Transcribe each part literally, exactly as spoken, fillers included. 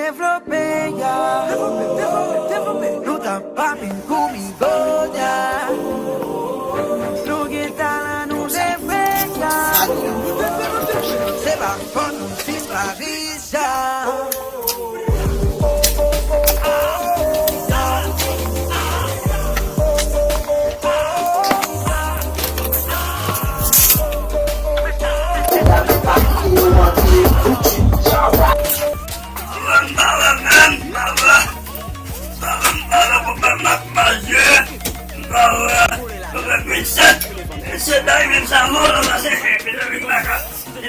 Devlope ya. Nou t ap pa min kou migonya. Nou gen talan, nou leve ya. Se pa fòt nou si n pa riche ya.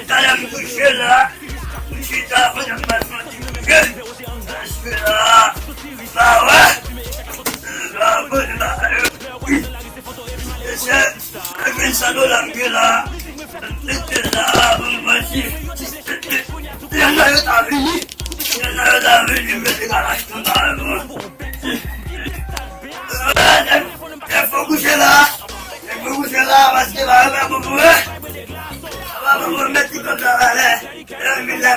Talè m kouche la, m chita, fò m bat yon ti kouche. Paske la, m pa wè. M pa wè, m pa wè. Mesye, mwen gen san dola m gen la. M mete la, pou m manje. Lè nan yo ta vini. Lè nan yo ta vini, m mete kalach nan ba yo. Nèg, nèg fò kouche la. Nèg fò kouche la, paske ba yo pa bon pou mwen. Ba yo pa bon pou mwen, met ti kòb la valè. Lè m vin la.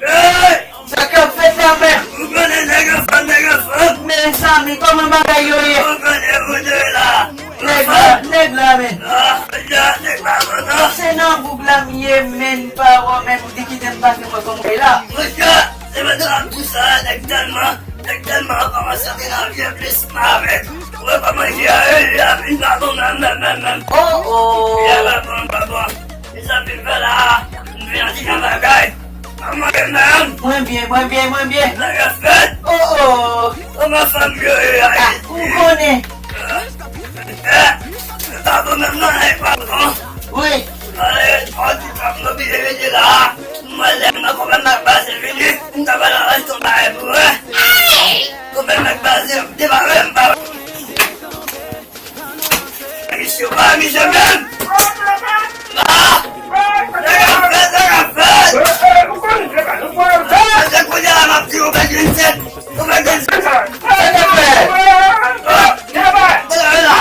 Hey! Sa k ap fèt la menm? Ou konnen nèg anfòm, nèg anfòm. Mezanmi, kòman bagay yo ye? Ou konnen ou de la. Nèg la, nèg la menm. Ah, nèg la, nèg la, non. Se nan boug la m ye, menm pa wè menm ou te kite m pase mwen kòm kay la. Monchè, se mwen te ap di sa, nèg tèlman, nèg tèlman kòmanse antre nan vye plis m avèk. Ou wè kòman je a ye, je a vin pa bon menm, menm, menm, menm. Oh, oh. Je a pa bon, pa bon. Mezanmi, m fè la, m vin an ti jan bagay. Kòman w ye menm? Mwen byen, mwen byen, mwen byen. Sa k ap fèt? Oh, oh. Kòman fanm yo ye a? Ah, ou konnen. Eh, pa bon menm non, nèg pa bon. Wi. Malè, an tou ka, m oblije rete la. Mwen, lè m nan konprann m ap pase vini, m ta pral achte yon bagay pou mwen. Konprann m ap pase, m te pa wè, m pa wè. Misye pa, misye menm. Ah! Sa k ap fèt, sa k ap fèt? Ah, se kounye a m ap di w, ou pa gen tèt. Ou pa gen tèt. Sa k ap fèt? Ah! Sa k ap fèt? Sa k ap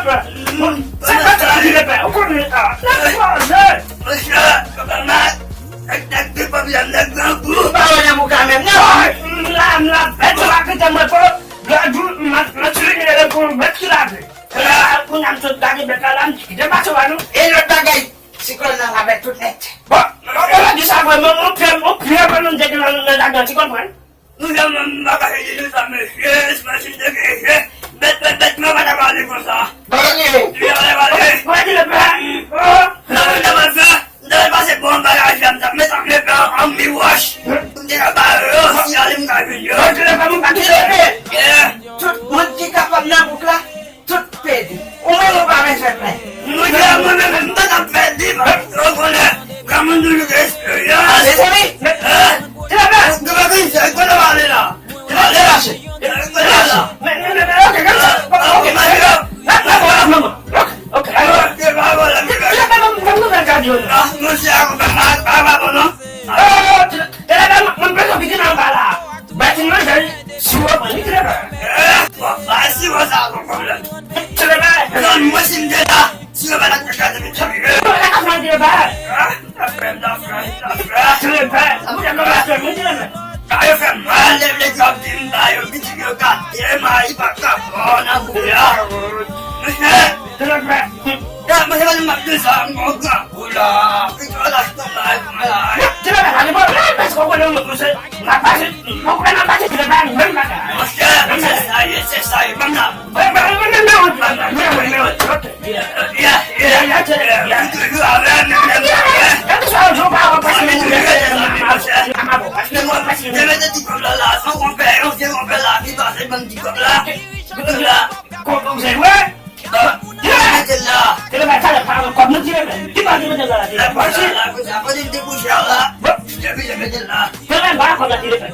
fèt? Monchè, konprann mwen. Nèg, nèg gen pwoblèm, nèg grangou. Pa wè nan bouka menm, non. M la, m la, bèt yo pa kite mwen po. Lòt jou, m ap, m ap sou li, m rele pou yon bèt ki lave. Kounye a m sot lage bèt la, la, m kite pase w a nou. E lòt bagay, siklòn nan va bèt tout nèt. Bon, bon, bon, di sa vre, men, on pye, on pye, mwen, m te gen nan, nan jaden, ti konprann. Nou janm pa ka di nou sa, mesye, se pa si de ke je, bèt, bèt, bèt, mwen pa ta pale konsa. Pale. Mwen pa ta pale. Mwen di le pè. Oh. Sa mwen ta pral fè? M ta pral pase bon bagay, m ta met an, met an, an mi wòch. M te ka ba yo, si ale m ka jwenn yo. Mwen di le pè, mwen pa kite. Yeah. Tout moun ki kapab nan bouk la, tout pèdi. Ou menm ou pa bezwen pè. Mwen di la, mwen menm, m pa t ap pèdi, paske w konnen, granmoun toujou gen esperyans. Mezanmi, men, eh, Ti Lapè! Ou pa gen sèl kote w ale la. Ti Lapè, mache. Kote w ale la. Men, men, men, men, ok, gen sa. Ok, ok, ok. Ti Lapè, ban m, ban m nouvèl gad yo. Ah, monchè, a konpè mal, pa, pa bon non. Oh, Ti Lapè, mwen, mwen bezwen pitit anba la. Bati manje, si w pran li, Ti Lapè. Eh, bon, ba, si w sa, bon pwoblèm. Ti Lapè. Non, mwen, si m te la, si w pa t ap kraze m, Ti Lapè. Mwen, la ka fè, Ti Lapè. Ah, ta fè, ta fè, ta fè. Ti Lapè. Sa pou fè kòm la fè, mwen, Ti Lapè. Ba, yo fè mal, lè, lè yo ap di m, ba, yo, pitit yo gate, mayi pa ka fò nan bouya. Monchè. Ti Lapè. Ya, monchè, pa di m ap di sa, m gon gran. Ola, pitit la, tonbe la, tonbe la. Ti Lapè, pa gen pwoblèm, paske w konnen mwen, monchè, m ap pase, m ap pase, Ti Lapè, menm bagay. Monchè, se sa ye, se sa ye, ban m la. Ban m, ban m, ban m, ban m, ban m, ban m, ban m, ok. Yeah, yeah, yeah, yeah, yeah. Ou toujou avè m, menm bagay. Kèlkeswa yon jou, pa wè pase, monchè. Te mete ti kòb la la, san konpè, yon vye konpè la, ki pase ban m ti kòb la. Ti kòb la. Kòb ou se vre? Bon, ki lè mete l la? Ti Lapè, talè pa wè kòb nou, Ti Lapè. Ki pa ki mete l la, Ti Lapè? Bon, si. Bon, si. Bon, si, mete l la. Ti Lapè, ba kòb la, Ti Lapè.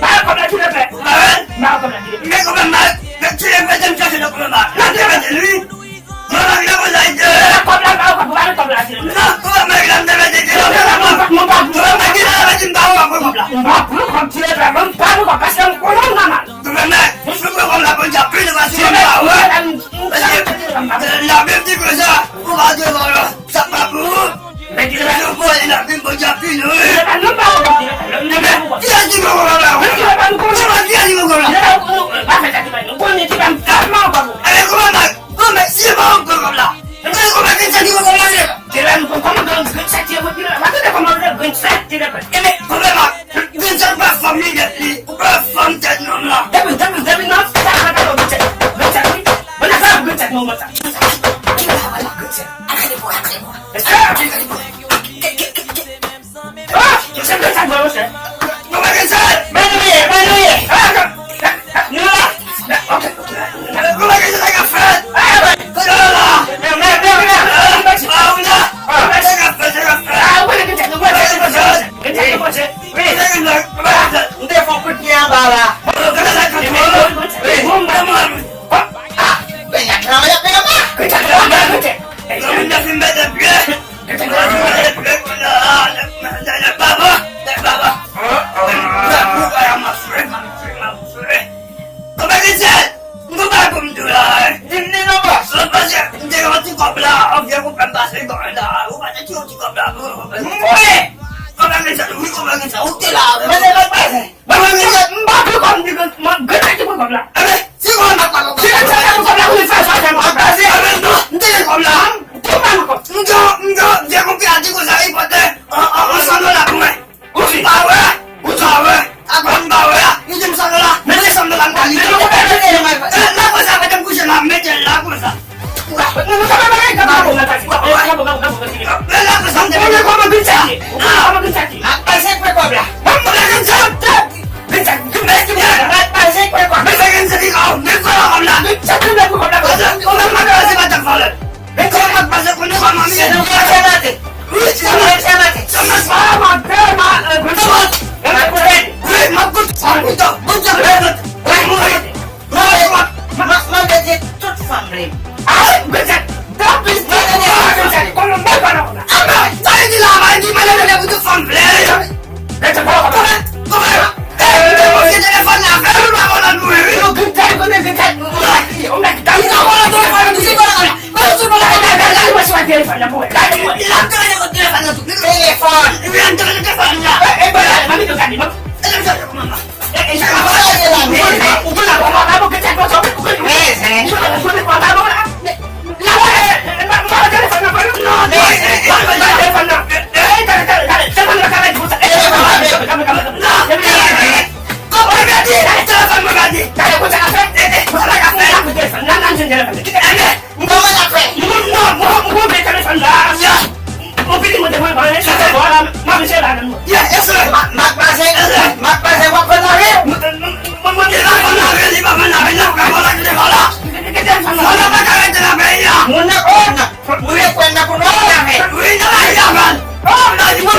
Ba kòb la, Ti Lapè. Ba kòb la, Ti Lapè. Men kòb la, men Ti Lapè, mete m chache nan kòb la. Nan Ti Lapè, wi. Mwen pa vle konn sa ide. Kòb la, ba kòb, ba kòb la, Ti Lapè. Non, kòb la, mwen pa vle mete Ti Lapè. Mwen pa, mwen pa, mwen pa vle kòb la. Mwen pa vle kòb, Ti Lapè. Mwen pa vle kòb, paske mwen konnen m pa mal. Gouvènè, si w pran kòb la pou djab, vini, va sou mwen. Pa fè sa ki bay nou. Bon, men ki bay m kalman ankò pou. Alè, kòman, Mak? Kòman, si se pa ou k pran kòb la? Mwen tande kòman Grenn Sèk ki pran kòb la, deja. Deja nou pran kòman Grenn Sèk ki deprè. Mwen tande kòman Grenn Sèk ki deprè. Ebyen, kòman, Mak? Grenn Sèk pa fanm li, li. Ou pa fanm tèt nonm la. Depi, depi, depi nan sa, sa, sa, Grenn Sèk. Grenn Sèk, wi. Mwen nan sa, Grenn Sèk, non, mwen sa. Ki la, wala, Grenn Sèk. Al gade pou, al gade pou. Èske. Al gade pou. Ke, ke, ke, ke. Ah! Grenn Sèk, Grenn Sèk, mwen, monchè. Kòman Grenn Sèk? Men nou ye, men nou ye. Ah, nou la. Ok, ok. Kòman Grenn Sèk ap fèt? Ah, men. Sa la. Men, men, men, men. Ah, ou la. Ah. Sa k ap fèt, sa k ap fèt? Ah, ou konnen Grenn Sèk, nou konnen Grenn Sèk. Grenn Sèk, monchè. Wi. Kòman Grenn Sèk? Kòman Grenn Sèk? M te fè yon kout pye anba la. Kòman Grenn Sèk? Wi, wi, wi. Wi, mwen, mwen. Ah, ah. Men y ap travay, y ap travay. Grenn Sèk, travay, Grenn Sèk. Grenn Sèk, fin mete pye. Grenn Sèk, fin mete pye. Nèg baba, nèg baba. Nèg baba, m ap jwe, m ap jwe, m ap jwe. Kòman Grenn Sèk? M gon bagay pou m di w la, wi. Di m li non, bòs. Bòs, paske m te gen yon ti kòb la, yon vye koup m pase kòb la. Ou pa te ti yon ti kòb la pou mwen. Mwen! Kòman Grenn Sèk, wi, Kòman Grenn Sèk, ou te la avè m. Mwen se lòt bagay. Mwen, mwen, mwen, m pa pran kòb, m di, mwen, Grenn Sèk ki pran kòb la. Ebyen, si Kòman pa pran kòb la. Si Grenn Sèk pa pran kòb la, pou li fè sa, sa, sa, sa. Ebyen, non, m te gen kòb la. Tou pa nan kòb. M gen, m gen, m gen yon pye a di konsa, li pote an, an, an san dola pou mwen. Ou fi. M pa wè, ou pa wè. Avan m pa wè a, li di m san dola. Men se san dola m ta li. Men nou konprann, men nou konprann. Eh, la konsa, mete m kouche la, mete l la konsa. Ou pa wè. Nou, nou konprann, men nou konprann. Men la konsa, m te mete. Ou konnen kòman Grenn Sèk ye? Ou konnen kòman Grenn Sèk ye? M ap pase pou kòb la. Mwen, mwen, Grenn Sèk. Grenn Sèk, Grenn Sèk, Grenn Sèk. M ap pase pou kòb la. Grenn Sèk, Grenn Sèk, Grenn Sèk, Grenn Sèk, Grenn Sèk. Men kòman k pase konnen kòman m ye? Se nou k ap fè maten. Wi, se nou k ap fè maten. Se nou k ap fè maten. Wi, m ap koute. Sa pito. Bon Dye, bon Dye. Wi, mwen. Mwen, mwen, mwen, mwen mande de tout fanm vle. Ay, Bridget, don't please, mwen mande de tout fanm vle. Konnen mwen pa nan kòb la. Amen. Sa vle di la, mwen di mwen mande de tout fanm vle. Gade, gade, gade. Eh, m te konfye telefòn la, fè nou pa vòlò nou, wi. Yo, gade, gade, gade, gade. Ou mèt gade. Li pa vòlò telefòn, li se vòlò la. Mwen sou vòlò la, gade, gade, mwen sou telefòn la, mwen. Gade, mwen. Li la, gade, gade, telefòn la, tou. Telefòn. Wi, gade, gade, telefòn la. Eh, eh, gade, mami, gade, mami. Eh, gade, gade, mami. Eh, eh, gade, gade, gade. Ou konn la, ou konn la, ou konn la, ou konn la. Mezanmi. Ou konn la, ou konn la, ou konn la. Mak pase, mak pase, w ap pran lari. Mwen, mwen, li pa pran lari, li pa pran lari, non, ou ka pran lari devan la. Vòlò pa ka rete nan peyi a. Moun nan, oh, nan. Ou rekwè nan pou nou lave. Wi, nan lari a, man. Oh, nan, li pa